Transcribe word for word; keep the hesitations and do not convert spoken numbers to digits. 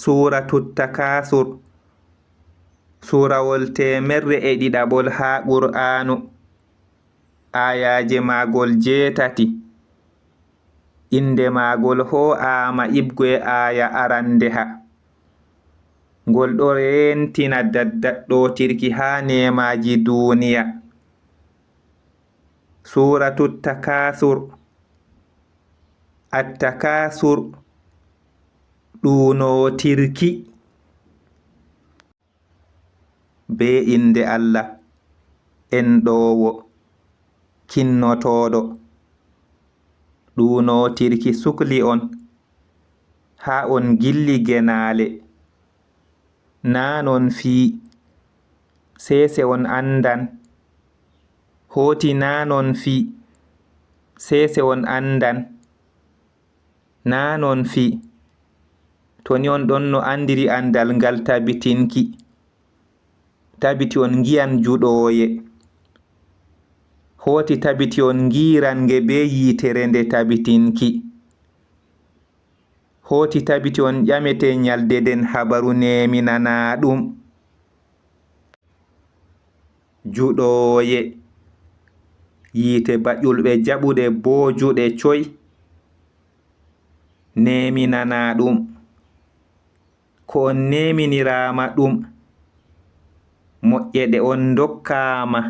Suuratu Takaasur, suurawol teemerre e ɗiɗaɓol haa Qur'aanu, aayaaje maagol jeetati. Innde maagol hoo'aama iɓgo e aaya arandeha. Ngol ɗo reentina daddaɗɗootirki haa neemaaji duuniya. Suuratu Takaasur. At-Takaasur, ɗuunootirki. Bee innde Allah, enɗoowo, kinnotooɗo. Ɗuunootirki sukli on, haa on ngilli genaale. Naa non fii, seese on anndan. Hooti naa non fii, seese on anndan. Naa non fii, to ni on ɗonno anndiri anndal ngal tabitinki. Tabiti on ngiyan juɗooye. Hooti tabiti on ngiiran nge bee yiitere nde tabitinki. Hooti tabiti on ƴamete nyalde nden habaru neeminanaaɗum. Juɗooye. Yiite baƴulɓe jaɓuɗe boojuɗe coy. Neeminanaaɗum. Ko on neeminiraama ɗum. Moƴƴe ɗe on ndokkaama.